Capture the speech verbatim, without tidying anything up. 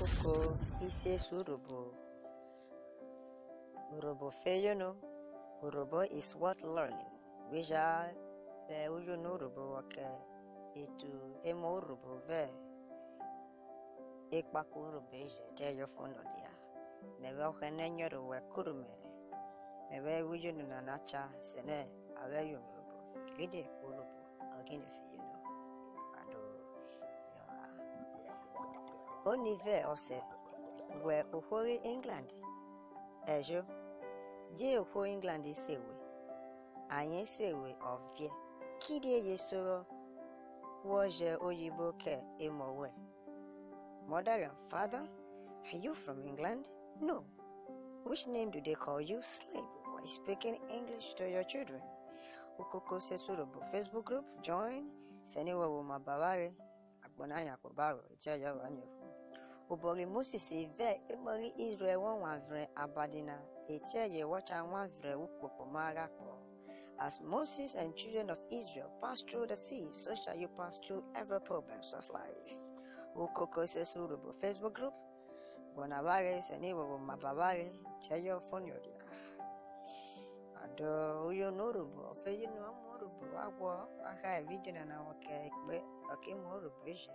Ukoko isesu Urhobo. Urhobo fe yono. Urhobo is worth learning. We ja vwẹ uyono Urhobo vwọ kẹ etu emọ Urhobo vẹ ekpako Urhobo eje te yọ fon nọ dia. Mẹvwẹ Ọghẹnẹ nyẹrẹ owẹ kurumẹ. Mẹvwẹ uyono nana cha sẹ nẹ a vwẹ yono Urhobo, fikiridie Urhobo ọ ghine fe yono. Ado yọ a. Oni vẹ ọsẹ, wẹ ohwo ri England? Ẹjo, die ohwo England se we? Ayen se we ọviẹ. Kidie ye sorọ wọ jẹ oyibo kẹ emọ wẹ? Mother and father, are you from England? No. Which name do they call you? Slave. Why speaking English to your children? Ukoko isesu Urhobo Facebook group, join, sẹ ni wọ vwẹ oma ba avwanre. Akpọ na yan kpo obaro, etiẹ yọ vwẹ oniọvo. Obọ ri Mosis vẹ emọ ri Izrẹl wọ wan vrẹn abadi na, etiẹ ye wọ cha wan vrẹn ukpokpoma rẹ akpọ. As Moses and children of Israel passed through the sea, so shall you pass through every problems of life. Ukoko isesu Urhobo Facebook group, guọnọ avwanre sẹ ni wọ vwẹ oma ba avwanre, etiẹ yọ fon nọ dia. Ado uyono Urhobo, ọ fe yono ọmọ Urhobo, wa guọ, wa ha vidio nana wọ kẹ ikpe, ọ ke mu Urhobo eje.